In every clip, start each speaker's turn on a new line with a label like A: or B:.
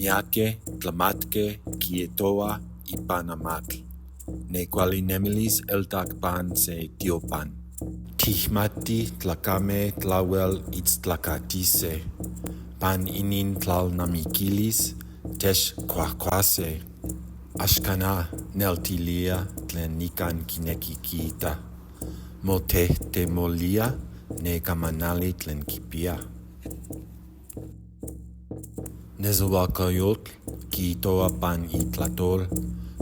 A: Miyaqui tlamatque quiijtohuaj ipan amatl. Ne cuali nemilis eltoc pan se tiopan. Tijmatij tlacame tlahuel itztlacatise. Pan inintlalnamiquilis techcuajcuase. Ax cana neltilía tlen nican quinequi quiita. Motejtemolía ne camanali tlen quipiya. Nesehuacayotl quiijtohua pan itlatol,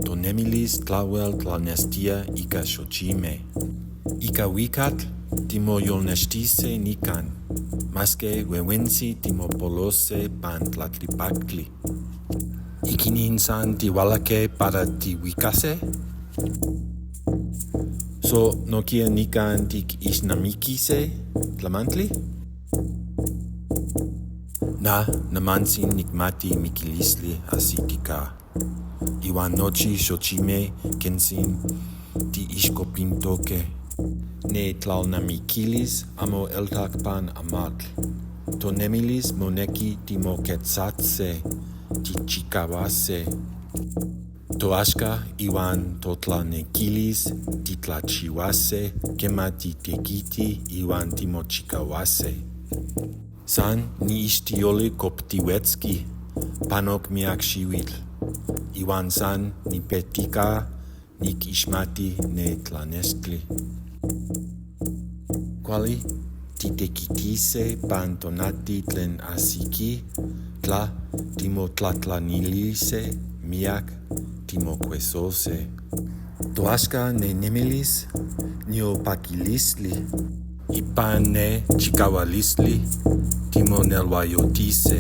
A: tonemilis tlahuel tlanextía ica xochime. Ica huicatl timoyolnextise nican, masque huehuentzi timopolose pan tlaltepactli. ¿Iquinin san tihualajque para tihuicase? So nohquiya nican tiquixnamiquise tlamantli? Na nimantzi nijmati miquilistli ajsitica. Ihuan nochi xochime quentzi tiixcopintoque. Ne tlalnamiquilis amo eltoc pan amatl. Tonemilis monequi timoquetzase, tijchicahuase. Toaxca ihuan totlalnequilis titlachihuase quema titequitij ihuan timochicahuase. San niixtiyoli coptihuetzqui, panoc miyac xihuitl. Ihuan san nipejtica niquixmati ne tlanextli. Cuali titequitise pan tonati tlen ajsiqui, tla timotlatlanilise miyac, timocuesose. Toaxca ne nemilis, nion paquilistli. Ipan ne chicahualistli timonelhuayotise.